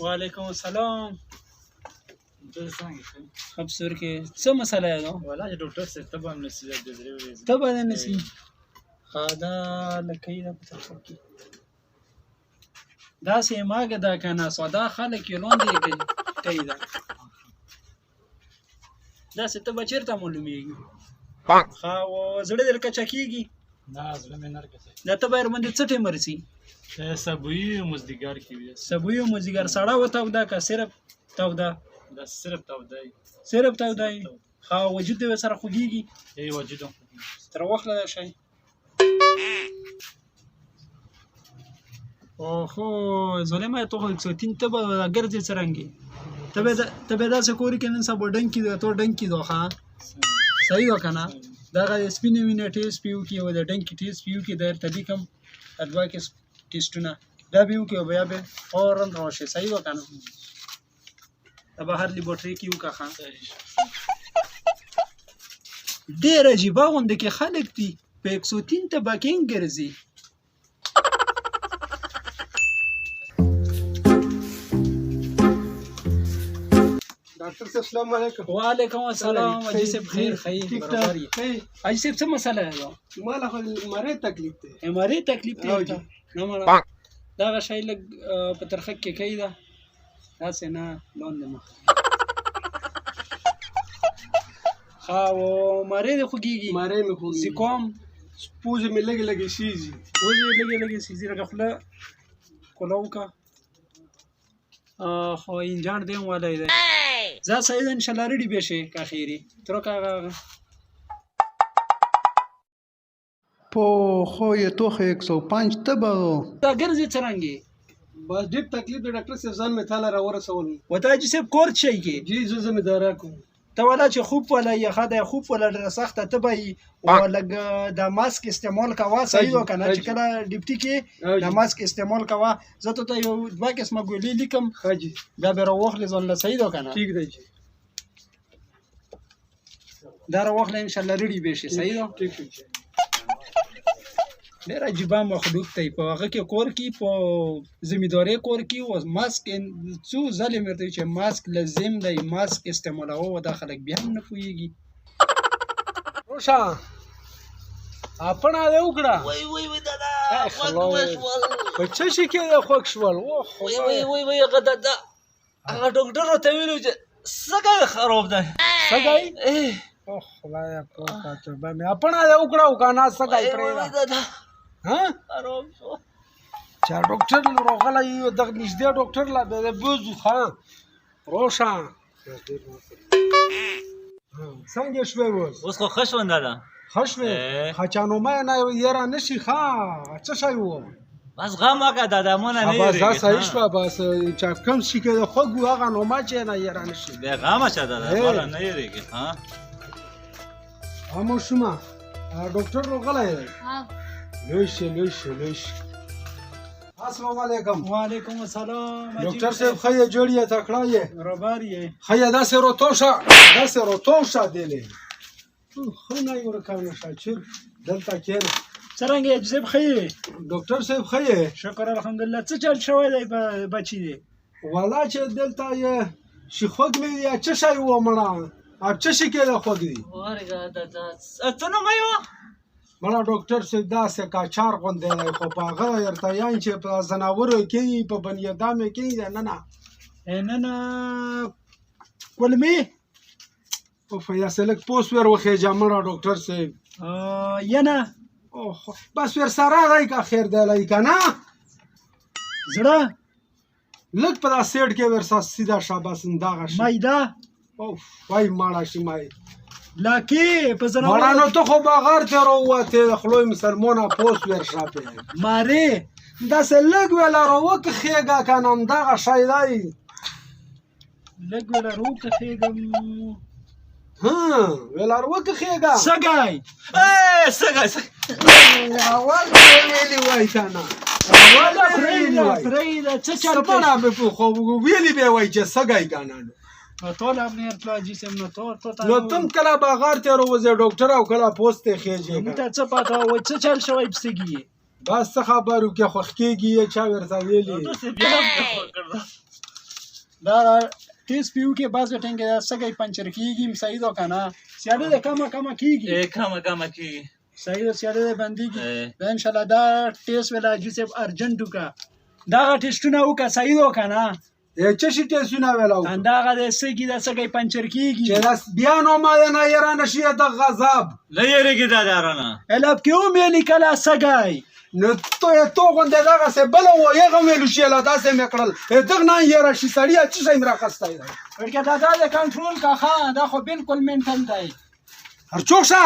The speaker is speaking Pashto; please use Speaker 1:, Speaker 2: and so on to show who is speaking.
Speaker 1: وعلیکم السلام. خبسور کې څه مسله ده؟
Speaker 2: ولا چې ډاکټر صاحب ته به هم نسی د درې ورځې.
Speaker 1: ته به نه نسی. ښه دا لکۍ ده په ترخو کې داسې یې ماګه ده که نه سودا خلک یې لوندې کوي ده داسې ته به چېرته معلومېږي؟ ښه او زړه دې لکه چکېږي؟
Speaker 2: نه، زړه مې نه رکه.
Speaker 1: دا ته به ورباندې څه ټایم ورسي؟
Speaker 2: سبوي مزدګار کې وي.
Speaker 1: سبوي او مازدیګر سړه وتاوده که صرف توده؟
Speaker 2: دا صرف توده.
Speaker 1: صرف توده یې. ښه وجود دې ورسره خوږېږي؟
Speaker 2: ای وجود هم خوږېږي.
Speaker 1: تر وخته دا شی اوخو ظلمه ته خو 103 ته به ګرځې څرنګه ته به داسې کور کې نن سبا ډنکي ده تو ډنکي ده. ښه صحیح ده که نه؟ دغه د سپینې وینې ټیسټ پې وکړي او د ډنکي ټیسټ پې وکړي، درته لیکم دوه کې ټیسټونه دا به وکړي او بیا به فورا راشي. صحیح ده که نه؟ دا بهر لیبارټري کې وکړه. ښه ډېر عجیبه غوندې کې خلک دي په 103 ته بکینګ ګرځي.
Speaker 3: ډاکټر صاحب السلام علیکم.
Speaker 1: وعلیکم السلام حاجي صاحب، خیر خیر.
Speaker 3: ټیک
Speaker 1: برابر
Speaker 3: ټاک
Speaker 1: یې.
Speaker 3: ښه یې؟
Speaker 1: حاجي صاحب څه مسله ده؟
Speaker 3: ماله خو مری تکلیف دی.
Speaker 1: مری تکلیف دی
Speaker 3: او
Speaker 1: ورته؟
Speaker 3: جی.
Speaker 1: نه مړه دغه شی لږ په ترخک کې کوي ده داسې نه لاندې مخ. ښه او مری دې خوږېږي؟
Speaker 3: مری مې خوږېږي.
Speaker 1: سیکوم
Speaker 3: پوزې مې لږې لږې سیزي.
Speaker 1: وزې لږې لږې سیزي. لږه خوله کوله وکړه. خو انجان دې هم والی دی. ځه صحیح ده انشاءالله رډي به شي که خیري ترکه هغه
Speaker 4: په خو یې توخه 105 تبه و.
Speaker 1: دا ګرځې څرنګې؟
Speaker 3: بس ډېر تکلیف دی ډاکټر صاحب، ځان مې تاله راورسول.
Speaker 1: وته حاجي صاحب کور څه شی کې؟
Speaker 3: جی زه ذمه کوم.
Speaker 1: ته والا چې خوب والا یې. ښه دی خوب والا ډېره سخته تبه یي او لږ د ماسک استعمال کوه. صحیح ده که نه؟ چې کله ډیپټي کې د ماسک استعمال کوه. زه ته یو دوه قسمه ګولۍ لیکم.
Speaker 3: ښه جی.
Speaker 1: دا به راواخلې ځان له. صحیح ده که نه؟
Speaker 3: ټیک دی جی.
Speaker 1: دا راواخله انشاءالله رډي به شي. صحیح ده؟
Speaker 3: ټیک شو جی.
Speaker 1: ډېر عجیبه مخلوق دی په هغه کې کور کې په ذمهدارۍ کور کې او ماسک څو ځلې مې ورته ویل چې ماسک لازم دی، ماسک استعمالوه، دا خلک بیا هم نه پوهېږي.
Speaker 3: روشه اپڼه دې وکړه.
Speaker 5: وای وای وای دادا
Speaker 3: ای
Speaker 5: خوږ
Speaker 3: خدای.
Speaker 5: وشول.
Speaker 3: په څه شي کې دې خوږ شول؟ او
Speaker 5: وای وای
Speaker 3: خدای.
Speaker 5: وای وای هغه دادا هغه ډاکټر ورته ویلو چې سږی خراب دی.
Speaker 3: سږی؟
Speaker 5: ای
Speaker 3: او خدای پاکه توبه مې. اپڼه دې وکړه او که نه سږی
Speaker 5: وای وای
Speaker 3: پرېږده.
Speaker 5: دادا
Speaker 3: ها
Speaker 5: خراب شو.
Speaker 3: چې ډاکټر راغلی یو دغه نږدې ډاکټر لا به دې بوځو. ښه روشه څنګه شوې اوس؟
Speaker 2: اوس خو ښه شوم دادا.
Speaker 3: ښه شوې؟ خچانومه نه یره نه شي. ښه څه شی و؟
Speaker 2: بس غم وکړه دادا، مونه نه
Speaker 3: بس دا
Speaker 2: یریږي.
Speaker 3: صحیح شوه. بس چې کوم شي کې خوږ وو هغه نومه چې نه یره نه شي.
Speaker 2: بې غمه شه دادا، ماله نه یریږي. ها
Speaker 3: ها ماشومه ډاکټر راغلی دی. لوی شي لوی شي لوی شي. السلام علیکم.
Speaker 1: وعلیکم السلام
Speaker 3: ډاکټر صاحب ښه یې؟ جوړ یې؟ تکړه یې؟
Speaker 1: برابر یې.
Speaker 3: ښه یې؟ داسې روتو شه، داسې روتو شه دلې ښه نه یې ورکانه شه چې دلته کښېنه.
Speaker 1: څرنګه یې حاجي صاحب ښه یې؟
Speaker 3: ډاکټر صاحب ښه یې؟
Speaker 1: شکر الحمدلله. څه چل شوی دی په بچي دی؟
Speaker 3: والا چې دلته یې شي خوږ مې یا څه شی و مړه اب څه شي کې د خوږ دي؟
Speaker 5: ورګه دادا څه نوم یې وه؟
Speaker 3: مړه ډاکټر صاحب داسې کاچار غوندې دی خو په هغه درته یم چې په ځناورو کې یې په بني ادمو کې یې نه نه
Speaker 1: نه نه کولمې.
Speaker 3: اوف یا څه لږ پوس ور وخېژه مړه ډاکټر صاحب.
Speaker 1: ینه
Speaker 3: اوه بس ور سره دی که خیر دی لای که نه
Speaker 1: زړه
Speaker 3: لږ په دا سیټ کې ورسره سیده شه بس همدغه شي.
Speaker 1: میده
Speaker 3: اوف وای مړه شي مای
Speaker 1: لاکې په
Speaker 3: مړه.
Speaker 1: ځناورو
Speaker 3: نو ته خو بغیر ترې راووتې د خولې مسلمانه پوس ورشه پې
Speaker 1: مارې
Speaker 3: داسې لږ ویله راوکښېږه که نه همدغه شی دی.
Speaker 1: لږ ویله روکښېږم.
Speaker 3: ها ویله راوکښېږه.
Speaker 1: سږی.
Speaker 5: سږی
Speaker 3: اول مې ویلي وای که نه اول مې ویلي وای.
Speaker 1: پرېږده څه چل کوې؟
Speaker 3: سمونه مې خو ویلي به وای چې سږی که نه.
Speaker 1: نو ته لا هم نه ورتلو حاجي صاحب نو ته ته
Speaker 3: نو تم کله بغیر ترې راوځې ډاکټر او کله پوست ته خېژې.
Speaker 1: موږ ته څه پته وای څه چل شوی په سږي یې؟
Speaker 3: بس څه خبرو کې خوښ کېږي یې چا ورته ویلي.
Speaker 5: ډاکټر صاحب بیا هم خوږ کړه.
Speaker 1: دا ټیس پیو کې بعضې ټیم کې دا سږی پنچر کېږي، صحیح ده که نه؟ سیالي ده کمه کمه کېږي.
Speaker 2: کمه کمه کېږي.
Speaker 1: صحیح ده، سیالي ده بندېږي. دا انشاءالله دا ټیس ویلا حاجي صاحب ارجنټ وکړه، دغه ټیسټونه وکړه، صحیح ده که نه؟
Speaker 3: څه شي ټیسونه ویلا وکړه؟
Speaker 1: همدغه د سږي د سږی پنچر کېږي
Speaker 3: چې دا بیا نو ما نه یېره نه شي د غذاب.
Speaker 2: نه یېرېږي دادا رانه.
Speaker 1: الاب کې هم یې لیکله سږی.
Speaker 3: نو ته غوندې دغسې بله و هغه ویلو شي لا داسې مې کړل، دغه نه یېره شي سړیه، څه شی مې راخستی دی؟
Speaker 1: ورکه دادا د کنټرول کا ښه، دا خو بالکل منټل دی.
Speaker 3: هر څوک شه.